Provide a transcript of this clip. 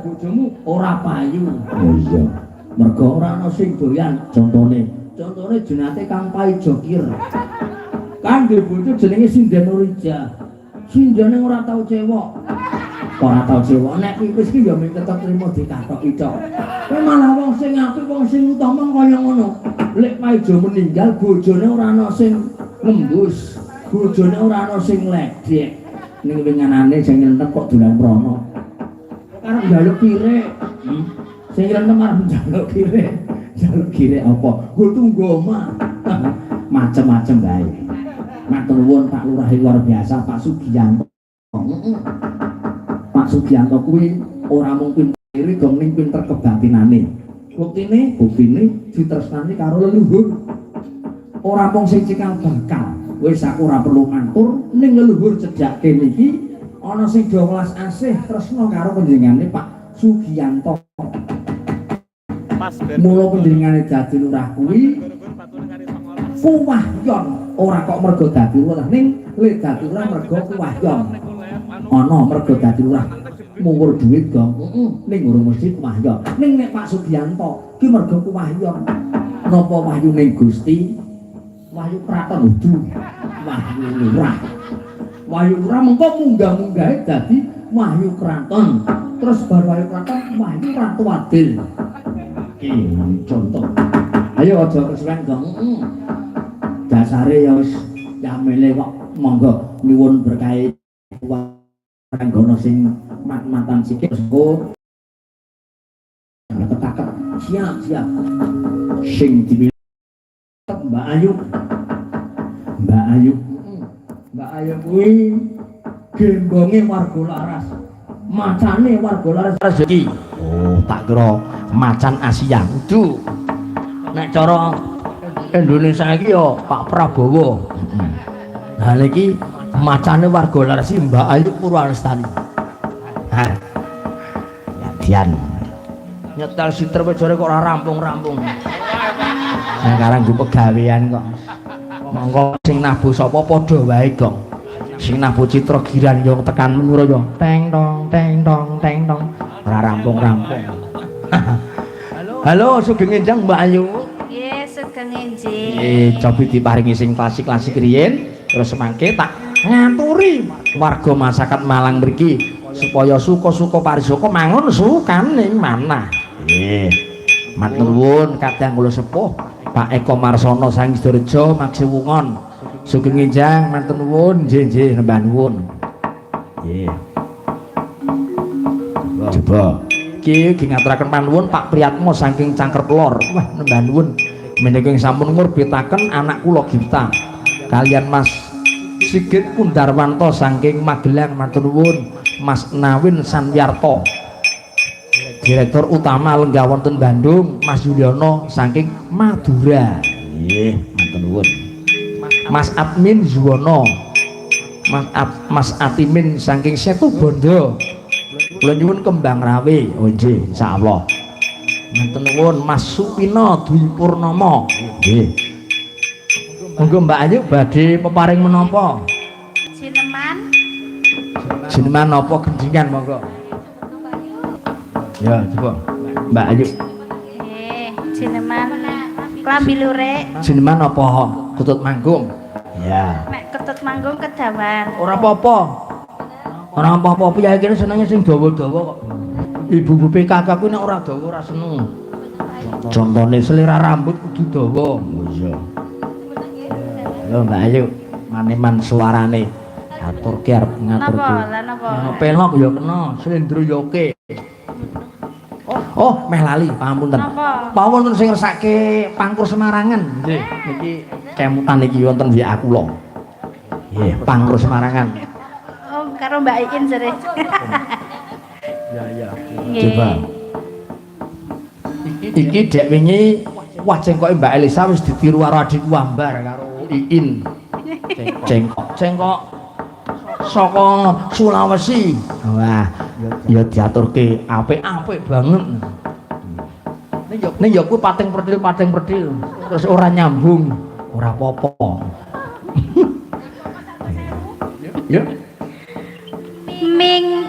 bojomu ora payu. Oh iya. Mergo ora ana sing doyan. Contone, contone jenate Kang Paijo Kir. Kan duwe bojo jenenge Sinden Nurija. Sindene ora tau cewek. Ora tau cewek nek pipis ki ya mung ketok trimo dikathoki tok. Kowe malah wong sing apik, wong sing utama kaya ngono. Lek Paijo meninggal bojone ora ana sing ngembus, bojone ora ana sing ledek. Ning winganane sing nyelenep kok dolan mrono. Arep njaluk kirek. Sing nyelenep arep njaluk kirek. Njaluk kirek apa? Nggo tunggu omah. Macem-macem bae. Matur nuwun Pak Lurah luar biasa, Pak Sugiyanto. Pak Sugiyanto kuwi ora mung pinter iri gong ning pinter kebatinane. Buktine, buktine ditresnani karo leluhur. Ora mung sing cikal bakal. Wis aku ora perlu matur ning leluhur cedhak kene iki ana sing do welas asih tresna karo panjenengane Pak Sugiyanto. Pas ben. Mula panjenengane dadi lurah kuwi kuwahyon, ora kok mergo dadi lurah ning le dadi lurah mergo kuwahyon. Ana mergo dadi lurah mungkur duit gong, heeh, ning urung mesti kuwahyon. Ning nek Pak Sugiyanto ki mergo kuwahyon. Napa wahyune Gusti? Wahyu kraton udu, wahyu lurah. Wahyu lurah mengko munggah-munggahe dadi wahyu kraton. Terus bar wahyu kraton wahyu ratu adil. Iki contoh. Ayo aja kesuwen gong. Heeh. Dasare ya wis yamele kok monggo nyuwun berkahi waranggono sing mat-matan sikil engko ketaket siap siap sing dipilih Mbak Ayu. Mbak Ayu, Mbak Ayu kuwi gembonge warga Laras, macane warga Laras iki. Oh, tak kira macan Asia. Kudu nek cara Indonesia iki ya Pak Prabowo. Nah, niki macane warga Laras iki Mbak Ayu Purwalestari. Ha ya, Dian nyetel siter wis jare kok ora rampung-rampung. Nah, sekarang gue pegawean kok. Monggo sing nabuh sapa padha wae, Gong. Sing nabuh Citra Giran yo tekan Menyura yo teng tong teng tong teng tong ora rampung-rampung. Halo, sugeng enjang Mbak Ayu. Nggih, sugeng enjing. Nggih, cobi diparingi sing klasik-klasik riyin, terus mangke tak ngaturi warga masyarakat Malang mriki supaya suka-suka parisuka mangun sukaning manah. Nggih. Matur nuwun kadang kula sepuh Pak Eko Marsono saking Sidorejo Maksiwungon. Sugeng enjang, matur nuwun, nggih nggih nembah nuwun. Nggih. Coba. Iki nggih ngaturaken panuwun Pak Priyatmo saking Cangkrep Lor. Wah, nembah nuwun. Menika ing sampun ngurbitaken anak kula Gita kalian Mas Sigit Kundarwanto saking Magelang, matur nuwun. Mas Nawin Sanwiarto Direktur Utama Lenggah wonten Bandung, Mas Yuliono saking Madura. Nggih, matur nuwun. Mas Admin Zuwono. Mas Atimin saking Setu Bondo. Kula nyuwun Kembang Rawe. Oh nggih, insyaallah. Matur nuwun Mas Supino Dwi Purnomo. Nggih. Monggo Mbak Ayu badhe peparing menapa? Sineman. Sineman napa gendingan monggo. Ya, coba. Mbak Ayu. Nggih, sineman klambi lurik. Sineman apa kutut manggung? Ya. Nek ketut manggung kedawan. Ora apa-apa. Ora apa-apa, piye kene senenge sing dawa-dawa kok. Ibu-ibu PKK kuwi nek ora dawa ora seneng. Contone selera rambut kudu dawa. Oh iya. Lho Mbak Ayu, maneman suarane. Aturke arep ngaturke. Napa? Lah napa? Pelok ya kena, slendro ya oke. Oh, meh lali, pangapunten. Napa? Pawon wonten sing ngersake Pangkur Semarangan. Nggih, niki kemutan iki wonten WA kula. Nggih, Pangkur Semarangan. Oh, karo Mbak Iin jere. Ya, ya. Nggih. Coba. Iki dek wingi wah cengkoke Mbak Elisa wis ditiru karo adikku Ambar karo Iin. Cengkok, cengkok saka Sulawesi. Wah, ya diaturke apik-apik banget. Ning ya kuwi pating pertil terus ora nyambung, ora apa-apa. Ya. Ming